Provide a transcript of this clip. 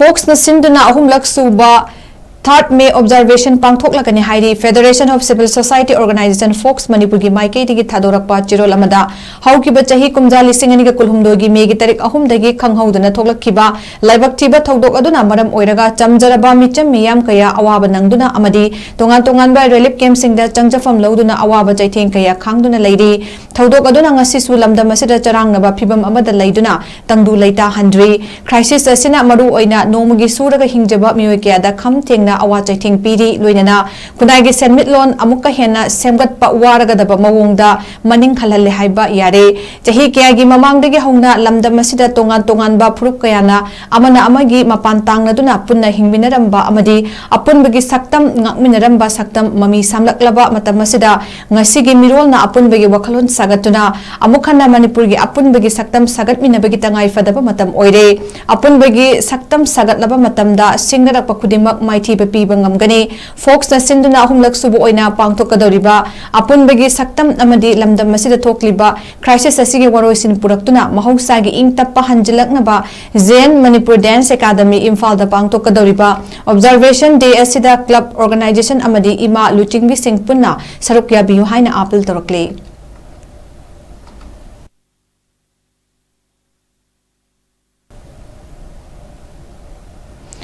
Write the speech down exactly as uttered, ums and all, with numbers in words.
ꯐꯣꯛꯁꯅ ꯁꯤꯟꯗꯨꯅ ꯑꯍꯨꯝꯂꯛ ꯁꯨꯕ ꯊꯥꯔꯠ ꯃꯦ ꯑꯣꯕꯖꯥꯔꯚꯦꯁꯟ ꯄꯥꯡꯊꯣꯛꯂꯒꯅꯤ ꯍꯥꯏꯔꯤ꯫ Federation of Civil Society Organization, fox ꯃꯅꯤꯄꯨꯔꯒꯤ ꯃꯥꯏꯀꯩꯗꯒꯤ ꯊꯥꯗꯣꯔꯛꯄ ꯆꯦꯔꯣꯜ ꯑꯃꯗ, ꯍꯧꯈꯤꯕ ꯆꯍꯤ ꯀꯨꯝꯖꯥ ꯂꯤꯁꯤꯡ ꯑꯅꯤꯒ ꯀꯨꯟꯍꯨꯝꯗꯣꯏꯒꯤ ꯃꯦꯒꯤ ꯇꯥꯔꯤꯛ ꯑꯍꯨꯝꯗꯒꯤ ꯈꯪꯍꯧꯗꯅ ꯊꯣꯛꯂꯛꯈꯤꯕ ꯂꯥꯏꯕꯛ ꯊꯤꯕ ꯊꯧꯗꯣꯛ ꯑꯗꯨꯅ ꯃꯔꯝ ꯑꯣꯏꯔꯒ ꯆꯝꯖꯔꯕ ꯃꯤꯆꯝ ꯃꯤꯌꯥꯝ ꯀꯌꯥ ꯑꯋꯥꯕ ꯅꯪꯗꯨꯅ ꯑꯃꯗꯤ ꯇꯣꯉꯥꯟ ꯇꯣꯉꯥꯟꯕ ꯔꯤꯂꯤꯐ ꯀꯦꯝꯞꯁꯤꯡꯗ ꯆꯪꯖꯐꯝ ꯂꯧꯗꯨꯅ ꯑꯋꯥꯕ ꯆꯩꯊꯦꯡ ꯀꯌꯥ ꯈꯥꯡꯗꯨꯅ ꯂꯩꯔꯤ꯫ ꯊꯧꯗꯣꯛ ꯑꯗꯨꯅ ꯉꯁꯤꯁꯨ ꯂꯝꯗꯝ ꯑꯁꯤꯗ ꯆꯔꯥꯡꯅꯕ ꯐꯤꯚꯝ ꯑꯃꯗ ꯂꯩꯗꯨꯅ ꯇꯪꯗꯨ ꯂꯩꯇꯥꯍꯟꯗ꯭ꯔꯤ꯫ ꯀ꯭ꯔꯥꯏꯁꯤꯁ ꯑꯁꯤꯅ ꯃꯔꯨ ꯑꯣꯏꯅ ꯅꯣꯡꯃꯒꯤ ꯁꯨꯔꯒ ꯍꯤꯡꯖꯕ ꯃꯤꯑꯣꯏ ꯀꯌꯥꯗ ꯈꯝ ꯊꯦꯡꯅ ꯑꯋꯥ ꯆꯩꯊꯦꯡ ꯄꯤꯔꯤ, ꯂꯣꯏꯅꯅ ꯈꯨꯟꯅꯥꯏꯒꯤ ꯁꯦꯟꯃꯤꯠꯂꯣꯟ ꯑꯃꯨꯛꯀ ꯍꯦꯟꯅ ꯁꯦꯝꯒꯠꯄ ꯋꯥꯔꯒꯗꯕ ꯃꯑꯣꯡꯗ ꯃꯅꯤꯡ ꯍꯜꯍꯜꯂꯦ ꯍꯥꯏꯕ ꯌꯥꯔꯦ꯫ ꯆꯍꯤ ꯀꯌꯥꯒꯤ ꯃꯃꯥꯡꯗꯒꯤ ꯍꯧꯅ ꯂꯝꯗꯝ ꯑꯁꯤꯗ ꯇꯣꯉꯥꯟ ꯇꯣꯉꯥꯟꯕ ꯐꯨꯔꯨꯞ ꯀꯌꯥꯅ ꯑꯃꯅ ꯑꯃꯒꯤ ꯃꯄꯥꯟ ꯇꯥꯡꯅꯗꯨꯅ ꯄꯨꯟꯅ ꯍꯤꯡꯃꯤꯟꯅꯔꯝꯕ ꯑꯃꯗꯤ ꯑꯄꯨꯟꯕꯒꯤ ꯁꯛꯇꯝ ꯉꯥꯛꯃꯤꯟꯅꯔꯝꯕ ꯁꯛꯇꯝ ꯃꯃꯤ ꯁꯥꯝꯂꯛꯂꯕ ꯃꯇꯝ ꯑꯁꯤꯗ, ꯉꯁꯤꯒꯤ ꯃꯤꯔꯣꯜꯅ ꯑꯄꯨꯟꯕꯒꯤ ꯋꯥꯈꯜꯂꯣꯟ ꯁꯥꯒꯠꯇꯨꯅ ꯑꯃꯨꯛ ꯍꯟꯅ ꯃꯅꯤꯄꯨꯔꯒꯤ ꯑꯄꯨꯟꯕꯒꯤ ꯁꯛꯇꯝ ꯁꯥꯒꯠꯃꯤꯟꯅꯕꯒꯤ ꯇꯉꯥꯏ ꯐꯗꯕ ꯃꯇꯝ ꯑꯣꯏꯔꯦ꯫ ꯑꯄꯨꯟꯕꯒꯤ ꯁꯛꯇꯝ ꯁꯥꯒꯠꯂꯕ ꯃꯇꯝꯗ ꯁꯤꯡꯅꯔꯛꯄ ꯈꯨꯗꯤꯡꯃꯛ ꯃꯥꯏꯊꯤꯕ ꯄꯤꯕ ꯉꯝꯒꯅꯤ꯫ ꯐꯣꯛꯁꯅ ꯁꯤꯟꯗꯨꯅ ꯑꯍꯨꯝꯂꯛ ꯁꯨꯕ ꯑꯣꯏꯅ ꯄꯥꯡꯊꯣꯛꯀꯗꯧꯔꯤꯕ ꯑꯄꯨꯟꯕꯒꯤ ꯁꯛꯇꯝ ꯑꯃꯗꯤ ꯂꯝꯗꯝ ꯑꯁꯤꯗ ꯊꯣꯛꯂꯤꯕ ꯀ꯭ꯔꯥꯏꯁꯤꯁ ꯑꯁꯤꯒꯤ ꯋꯥꯔꯣꯏꯁꯤꯟ ꯄꯨꯔꯛꯇꯨꯅ ꯃꯍꯧꯁꯥꯒꯤ ꯏꯪ ꯇꯞꯄ ꯍꯟꯖꯤꯜꯂꯛꯅꯕ ꯖꯦꯟ ꯃꯅꯤꯄꯨꯔ ꯗꯦꯟꯁ ꯑꯦꯀꯥꯗꯃꯤ ꯏꯝꯐꯥꯜꯗ ꯄꯥꯡꯊꯣꯛꯀꯗꯧꯔꯤꯕ ꯑꯣꯕꯖꯥꯔꯚꯦꯁꯟ ꯗꯦ ꯑꯁꯤꯗ ꯀ꯭ꯂꯕ, ꯑꯣꯔꯒꯅꯥꯏꯖꯦꯁꯟ ꯑꯃꯗꯤ ꯏꯃꯥ ꯂꯨꯆꯤꯡꯕꯤꯁꯤꯡ ꯄꯨꯟꯅ ꯁꯔꯨꯛ ꯌꯥꯕꯤꯌꯨ ꯍꯥꯏꯅ ꯑꯥꯄꯤꯜ ꯇꯧꯔꯛꯂꯤ꯫